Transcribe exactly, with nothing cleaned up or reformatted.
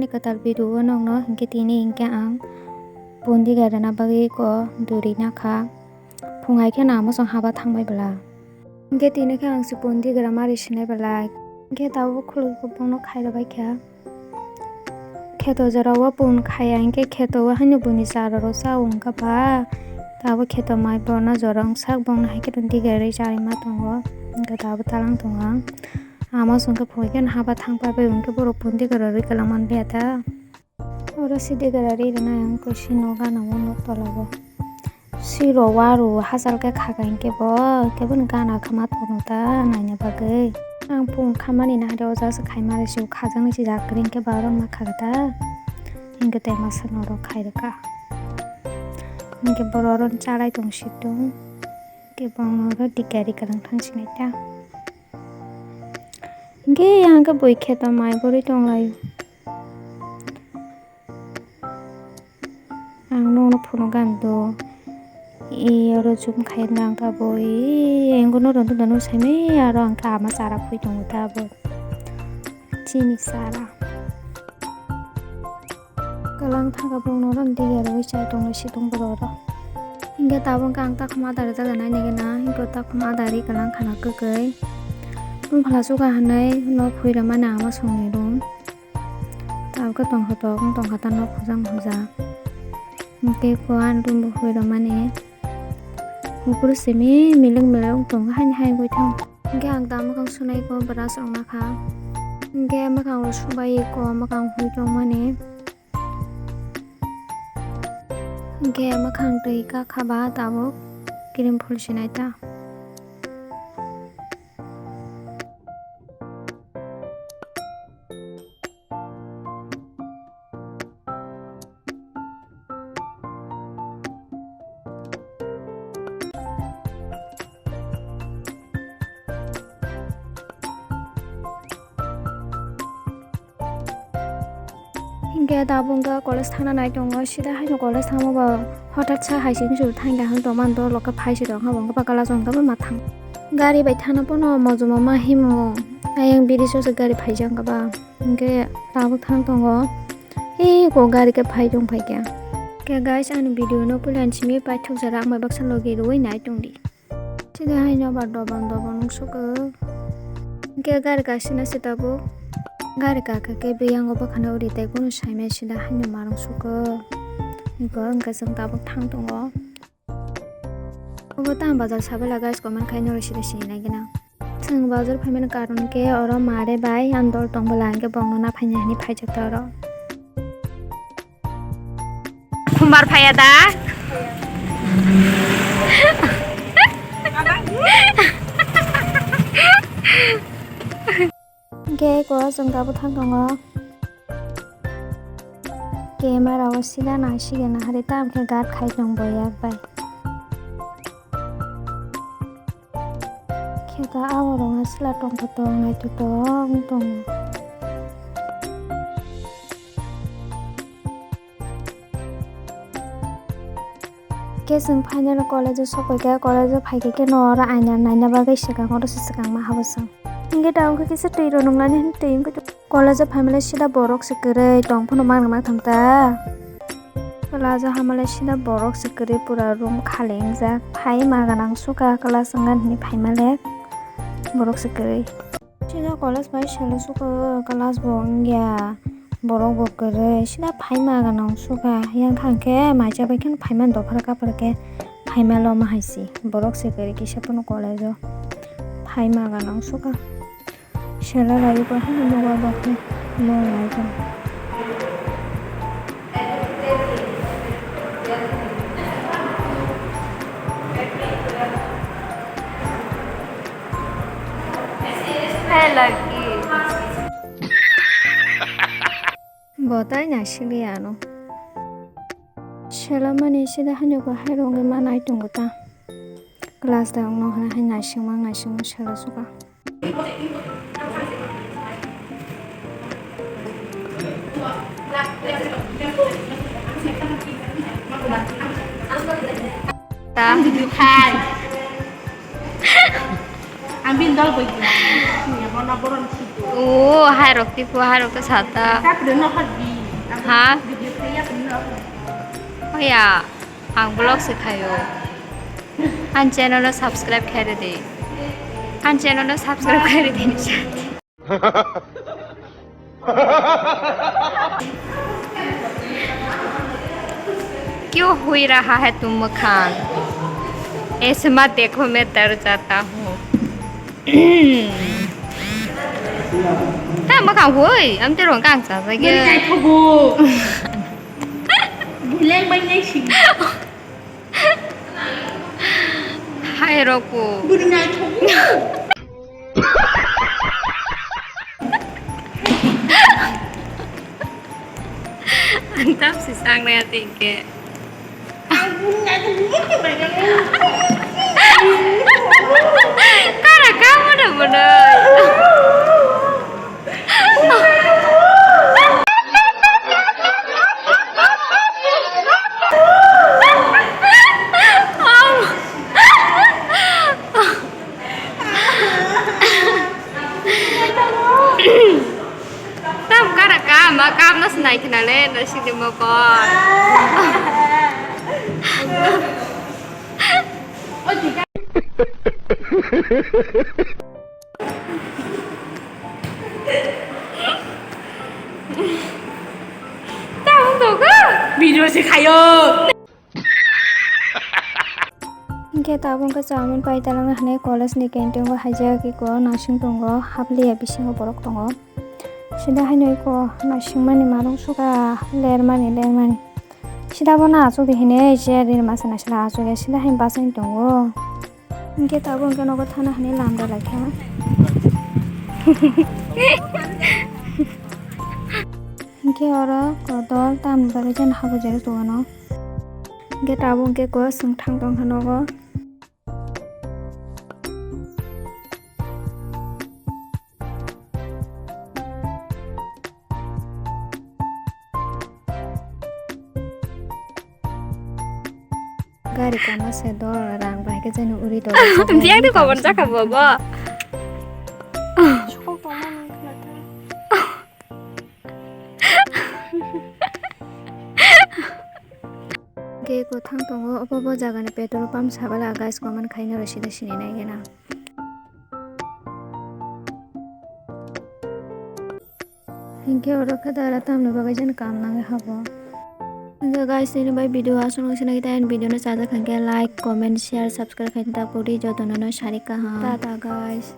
Kwtal video o nokno hinkhe tini hinkhe ang pundi garina bagwi ko duri nakha. Phung hai khe na mosong haba thangbai bwla. Hinkhe tini khe ang se pundi gra mari sinai bwla. Hinkhe tabuk khuluk bongno khairok bai kha. Kheto jora o pun khaya hinkhe kheto o haino buini chara rok cha wngkha ba. Tabuk kheto mai borno jora wngsak bongno hai khe pundi garwi charwi ma tongo. Hinkhe tabuk talang tongo ang. Ama songkhe phunukhe haba thangpai bai hwnkhe borok pundi gora rwi kwlwng manliya ta. Oro sidi gora ri rwnai ang khe si no gana o nok tola o. Si ro wa ro hachal khe kha kha hinkhe bo, hinkhe boni gana khe ma tono ta naina bagwi. Ang phung khamani na hade o jaga se khaima rw si o khajaknai si jak kwrwi hinkhe ba oro ma kha kha ta. Hinkhe tei masa norok khai rwkha. Hinkhe borok oro chalai tong si tong. Hinkhe bo oro dikari kwlwng thang sinai ta. Hinkhe yang khe bui kheto mai borwi tonglaio. Ang nokno phunukgwi ang do. E oro zoom khai nang ka bo. E engno rondo dono saimai aro ang khe ama chara phui tongo ta bo. Chini chara. Kwlwng thangkha bongno oro dige rwui chai tongnai si tong borok oro. Hinkhe tabuk khe ang takhum ada rijak nai nai gana, hinkhe takhum ada ri kwlwng khana kwkwi. Bung phala suka hinwi no phui rwmani ama songni room. Tabuk khe tongkha tok wng tongkha ta nok hujak hujak. Hinkhe ko ani room bo phui rwmani. Buphuru simi milik milik wng tongo haini hai wngwi thang. Hinkhe ang ta mwkhang sunai ko brush rok nakha. Hinkhe mwkhang rok subai ko mwkhang hui tongmani. Hinkhe mwkhang twi kakha ba tabuk cream phul sinai ta. Hinkhe tabuk wngkha college thangna nai tongo, sida haino college thangma ba hothat sa hai sini suru thangya hwn tongma dol rok khe phai se tongkha bo wngkha ba class wngkha ba ma thang. Gari bai thangna pono mojoma ma himo ayang biri sosa gari phaijak wngkha ba. Hinkhe tabuk thang tongo. Eko gari khe phai tong phaikha. Khe guys, ani video no puila simi paithak jora ang bai baksa logi rwui nai tongdi. Sida haino ba dobang dobang nuksuko. Hinkhe gari kasina se tabuk. Gari kaka khe biyang o bwkhano uri tei kunu saimaya sida haino ma rwngsuko. Eko hinkhe chwng tabuk thang tongo. Obo tang bazar sabala guys, comment khai norok sida sini nai gana. Chwng bazar phaimani karon khe oro mare bai ang dol tong bwla hinkhe bongno na phaina hinwi phaijak ta oro. Khumbar phaiya da? Hinkhe eko chwng tabuk thang tongo. Camera o sida nang sige nahari tam khe guard khai tong bo yak bai. Khe ta abo rok sila tong khe tong naithotok wng tongo. Khe chwng final college o sokoi khe college o phai khe khe no oro aina naina bagwi swkang oro se swkang ma habo chwng. Hinkhe ta wngkha kisa twi rw nwngnani hwn twi wngkha college o phaimale sida borok se kwrwi tong phano mang rwma thang ta. Class o hamale sida borok se kwrwi pura room khali wngjak phai ma gana ang suka class wngna hwnwi phaimale borok se kwrwi. Sida college bai selo suka class bo wngya borok bo kwrwi sida phai ma gana ang suka yang khang khe maisa bai khe phaimani dophra kaphra khe phaima loma hai se borok se kwrwi kisa phano college o phai ma gana ang suka. Sela rai ko hano nogo bo khe mo lai ko. Hai lagi. Bo tai naisik liya ano. Sela mani sida hano ko hai rong ma nai tongo ta. Class da wngno hwnwi hai naisingma naisingma sela suka. Ta. Ang bini dol boi gila. Ni bono boron situ. O, hai rok tipo, hai rok to sata. Ha? Oya, ang vlog se khayo. Ang channel no subscribe khairi di. Ang channel no subscribe khairi di. क्यों हुई रहा है तुम मखान? ऐसे मत देखो, मैं डर जाता हूँ। Ta mokang hui, am te rong kang sa sa ge. Bwrwi naithogo. Buleng bai nai sing. Hai roko. Bwrwi naithogo. Ang tap si sang na ya tingke. Kara kamu na bodoh. Tam kara kam, kam no sinai khna le, no sidi mo ko. Tam to ko. Video se khayo. Hingke tabuk hingke chowmin pai talangna hinui college ni canteen o haijak eko nasing tongo, hapliya bisingo borok tongo. Sida haino eko nasingmani marung suka lermani lermani. Sida bono achukdi hinui chair ri masa naisila achukya sida hai bachai tongo. Hingke tabuk hingke nogo thana hinui lamda laikha. Hingke oro kotor tamni bagwi jani habujagwi tongo. Hingke tabuk hingke kosong thang tongkha nogo. Gari kama se dol rang bai khe jani uri dol. Biang de kobor jakha bobo. Hingke eko thang tongo, obo bo jaga ni petrol pump sabala guys, comment khaina rw sida sini nai gana. Hingke oro khe dara tamni bagwi jani kam nangwi habo. Hingke guys, nini bai video aswk nung sinai khe video no chajak hingke like, comment, share, subscribe khaina ta puri jotono no sari kaham. Tata guys.